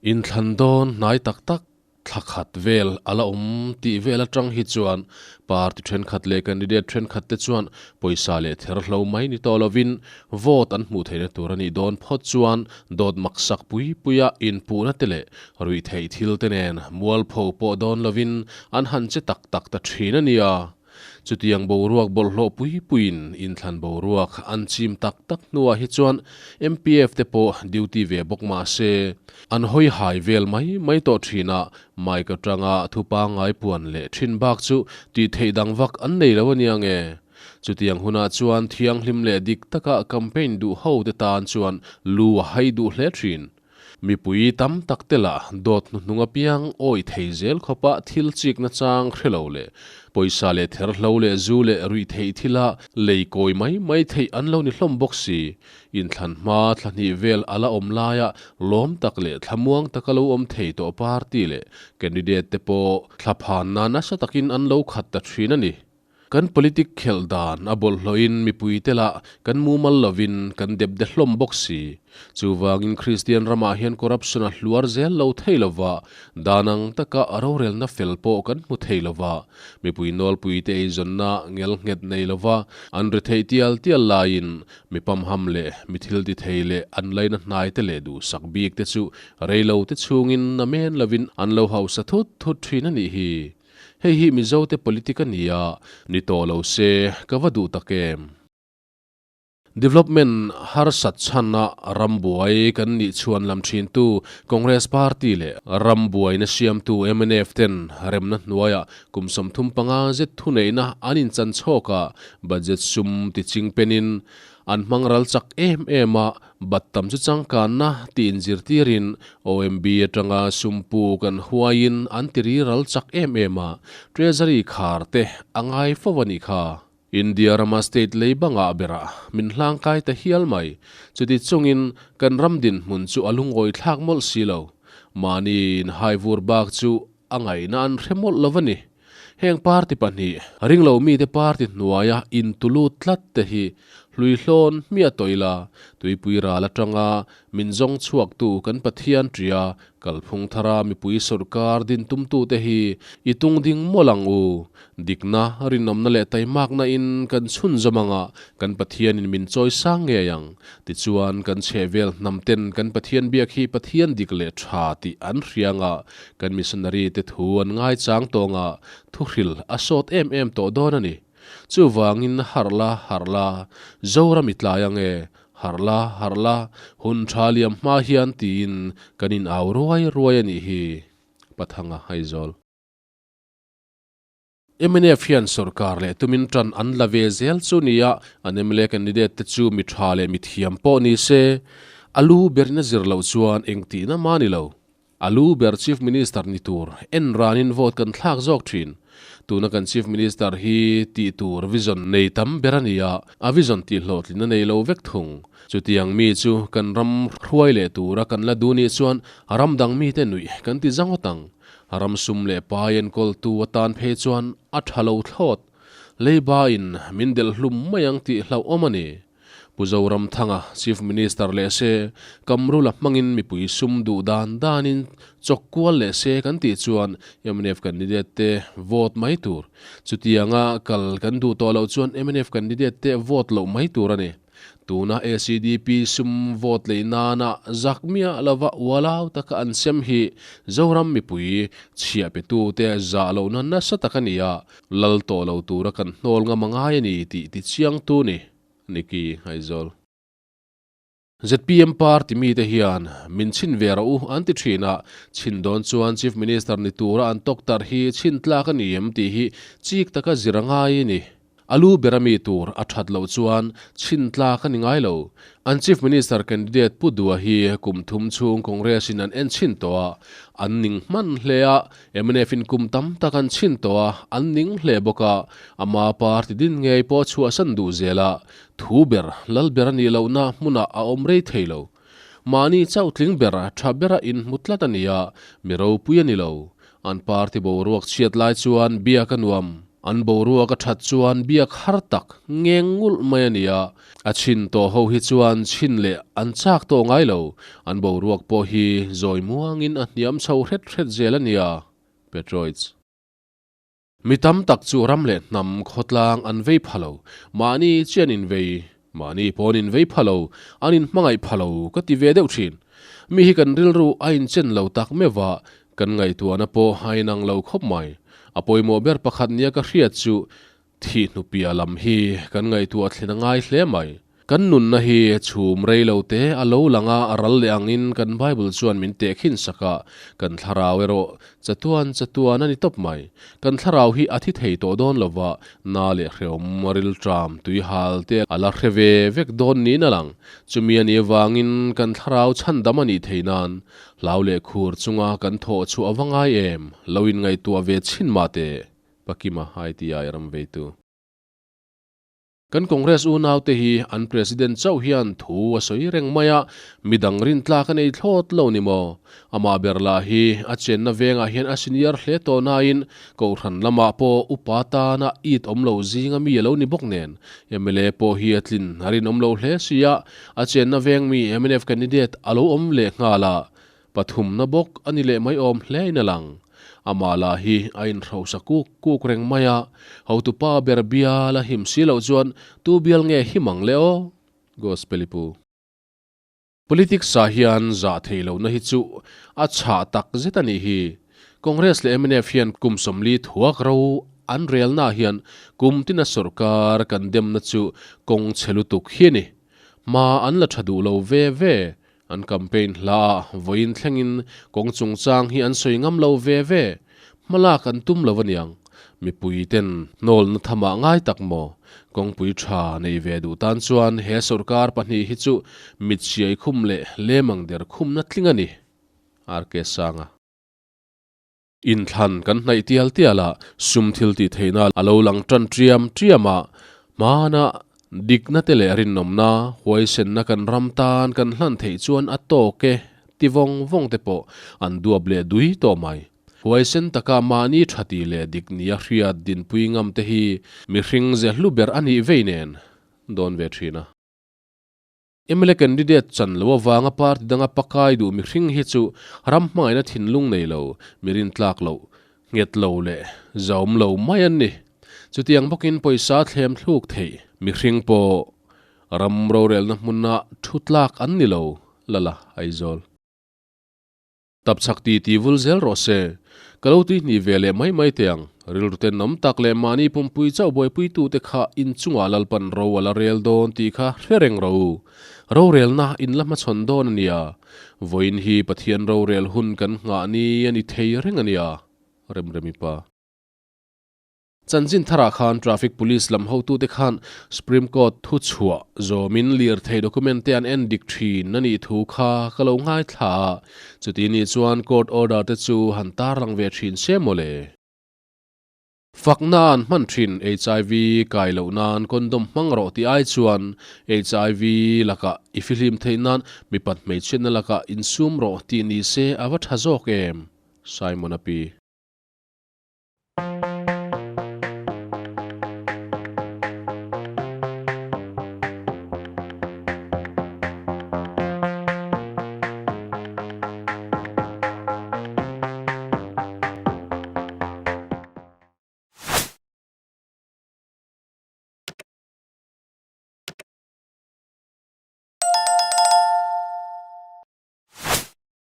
Inthlan dawn hnai tak tak thla khat vel a la awm tih vel atang hi chuan party thenkhat leh candidate thenkhat te chuan pawisa leh ther hlo mai ni tawh lovin vote an hmuh theihna tur a nih dawn phawt chuan dawt maksak pui puia inpuhna te leh ruihtheih thil te nen mualpho pawh dawn lovin an han che tak tak ta thin a nia. Chutiang boruak bawlhhlawh pui puiin inthlan boruak an chim tak tak hnuah hi chuan MPF te pawh duty ve bawk mah se, an hawi hai vel mai mai tawh thin a, mic atanga thu pangngai puan leh thin bak chu tih theih dang vak an nei lo a nia nge? Chutiang hunah chuan thianghlim leh dik taka campaign duh ho te tan chuan lu a hai duh hle thin. Mipui tam tak te lah dawt hnuhnung apiang awih thei zel khawpa thil chik nachang hre lo leh pawisa leh therhlo leh zu leh ruih theih thila lei kawi mai mai theih an lo ni hlawm bawk si. Inthlan hma thla hnih vel a la awm laia lawm tak leh thlamuang taka lo awm thei tawh party leh candidate te pawh thlaphanna nasa takin an lo khat ta thin a ni. Kan politic khelh dan a bawlhhlawhin mipui te lah kan mumal lovin kan dep de hlawm bawk si. Chuvangin Kristian ramah hian corruption a hluar zel lo thei lova, dan ang taka a rorelna fel pawh kan hmu thei lova, mipui nawlpui te eizawnna ngelnghet nei lova an ri theih tial tial laiin mi pamham leh mi thil ti thei leh an laina hnai te leh duhsak bik te chu reilo te chhungin namen lovin an lo hausa thut thut thin a nih hi. Hei hi Mizote politic a ni a, ni tawh lo se ka va duh tak em? Development harsat chhana rambuai kan nih chhuan lam thintu Congress Party leh rambuaina siamtu mnf ten remna hnuaiah kum 35 zet thuneihna an inchan chhawk a, budget sum tiching penin an hmang ral chak em em a, Bat tam chu changkanna tih inzirtirin OMB atanga sumpu kan huaiin an ti ri ral chak em em a, Treasury khar te a ngai fo a nih kha. India rama state lei bangah berah min hlangkai ta hial mai. Chuti chungin kan ram dinhmun chu a lungawi thlak mawlh si lo. Mahni inhaivur bak chu a ngaihna an hre mawlh lo a ni. Heng party pahnih, ringlo mite party hnuaia intulut tlat te hi hluihlawn hmiah tawh ila, tuipui ral atanga min zawng chhuaktu kan Pathian tia kalphung thara mipui sawrkar din tumtute hi i tung ding mawlh ang u. Dikna, rinawmna leh taimakna in kan chhunzawm anga kan Pathianin min chawi sang ngei ang. Tichuan kan chhehvel hnam ten kan Pathian biak hi Pathian dik leh tha tih an hria anga Kan missionary te thu an ngaichang tawng a, thuhril a sawt em em tawh dawn a ni. Chuvangin harh la, harh la, Zoram i tlai ang e, harh la, harh la, hun tha liam hma hian tiin kan in au ruai ruai a nih hi. Pathanga Aizawl. Mnf hian sorkar leh tumin tan an la ve zel chu nia, an mla candidate te chu mi tha leh mi thiam pawh ni se, a lu berin a zir loh chuan engtihna mah ni lo. A lu ber Chief Minister ni tur en ranin vote kan thlak zawk thin. Tuna kan Chief Minister hi tih tur vision nei tam ber a ni a, a vision tih hlawhtlin a nei lo vek thung. Chutiang mi chu kan ram hruai leh tura kan la duh nih chuan ram dang mite nuih kan ti zangawt ang. Ram sum leh pai enkawltu atan phei chuan a tha lo thlawt. Leiba in min delh hlum mai ang tih hlauhawm a ni. Pu Zoramthanga, Chief Minister leh se, Kamrula hmangin mipui sum duh dan danin chawk kual leh se kan tih chuan mnf candidate te vote mai tur. Chutianga kal kan duh tawh loh chuan mnf candidate te vote loh mai tur a ni. Tuna ACDP sum vote lei nana zak miah lova ualau taka an sem hi Zoram mipui chhiah petute zah lohna nasa tak a ni a, lal tawh lo tura kan hnawl ngam a ngai a ni tih tichiangtu ni, Nicky Aizawl. ZPM party mite hian min chhin ve rawh u an ti thin a, chhin dawn chuan Chief Minister ni tura an tawk tarh hi chhin tlak a ni em tih hi chik taka zir a ngai a ni. A lu ber a mi tur a that loh chuan chhin tlak a ni ngai lo. An Chief Minister candidate Pu Dua hi kum thum chhung Congress in an en chhin tawh a, an ning hman hle a, mnf in kum tam tak an chhin tawh a, an ning hle bawk a, ama party din ngei pawh chhuahsan duh zel a, thu ber, lal ber a nih lohna hmunah a awm rei thei lo. Mahni chauh tling ber, tha bera inhmu tlat a ni a, mi ropui a ni lo. An party boruak chhiat lai chuan biak a nuam. An boruak a that chuan biak har tak ngeng ngulh mai a nia. A chhin tawh ho hi chuan chhin leh an chak tawh ngai lo. An boruak pawh hi zawi muangin a hniam chho hret hret zel a nia. Petroids. Mi tam tak chu ram leh hnam khawtlang an vei pha lo. Mahni chian invei, mahni pawn invei pha lo, an inhmangaih pha lo ka ti ve deuh thin. Mi hi kan rilru a inchen lo tak meuh a, kan ngaihtuahna pawh a inang lo khawp mai. A pawimawh ber pakhat nia ka hriat chu Thih hnupia lam hi kan ngaihtuah thlen a ngai hle mai. Kan nunna hi chhum rei lo te a lo lang a, a ral leh angin kan Bible chuan min tehkhin sak a, kan thlarau erawh chatuan chatuan a ni tawp mai. Kan thlarau hi a thi thei tawh dawn lo va, na leh hreawm, rilṭam, tuihal te a la hre ve vek dawn niin a lang. Chumi a nih avangin kan thlarau chhandam a nih theih nan hlau leh khur chunga kan thawh chhuah a va ngai em? Lo inngaihtuah ve chhin mah teh. Pakima ITI ram veitu. Kan Congress unaute hi an President chauh hian thu a sawi reng mai a, midang rintlak a nei thlawt lo ni maw? Amah ber lah hi a chenna vengah hian a senior hle tawh nain Kohhran lamah pawh upa tana it awm lo zinga mi a lo ni bawk nen mla pawh hi a tlin a rinawm lo hle si a, a chenna veng mi mnf candidate a lo awm leh nghal a, Pathumna bawk a ni leh mai awm hle in a lang. Amah lah hi a inhrosa kuk kuk reng mai a, hotupa ber bial a him si loh chuan tu bial nge him ang le aw? Gospel i pu. Politics ah hian zah theih lohna hi chu a chhah tak zet a nih hi. Congress leh mnf hian kum 40 thuak ro an relna ah hian kum tina sawrkar kan demna chu kawng chhe lutuk hi a ni. Hma an la tha duh lo ve ve. An campaign hla ah vawiin thlengin kawng chungchang hi an sawi ngam lo ve ve. Hmalak an tum lo aniang. Mipui ten hnawlna thamah ngai tak maw? Kawngpui tha nei ve duh tan chuan he sawrkar pahnih hi chu mit siai khum leh lemang der khumna tling a ni. RK Sanga. Inthlan kan hnaih tial tial a, sum thil tih theihna a lo lang tan triam triam a, hmana dikna te leh rinawmna, huaisenna kan ram tan kan hlan theih chuan a tawk e ti vawng vawng te pawh an duap leh dui tawh mai. Huaisen taka mahni tha tih leh dik nia hriat dinpui ngam te hi mihring ze hlu ber a nih vei nen dawn ve thin a. Mla candidate chan lo avanga party danga pakai duh mihring hi chu ram hmangaihna thinlung nei lo, mi rintlak loh, nghet lo leh zaum lo mai an ni. Chutiang bawkin pawisa thlem thluk theih mihring pawh ram rorelna hmuna thu tlak an ni lo, Lala Aizawl. Tapchhak ti ti vul zel rawh se. Ka lo tuihnih ve leh mai mai teh ang. Rilru tenawm tak leh mahni pumpui chauh buaipuitute kha inchungah Lalpan ro a la rel dawn tih kha hre reng rawh u. Rorelna in la hmachhawn dawn a nia. Vawiin hi Pathian rorel hun kan nghah ni a ni thei reng a nia. Remremi pa. Chanchin tharah khan Traffic Police lam hotute khan Supreme Court thuchhuah zawmin lirthei document te an en dik thin a nih thu kha ka lo ngaithla a, chuti nih chuan court order te chu han tarlang ve thin se mawle. Fakna an hman thin HIV kai loh nan condom hmang rawh tih ai chuan HIV lakah i fihlim theih nan mipat hmeichhiatna lakah insum rawh tih ni se a va tha zawk em? Simon a pi.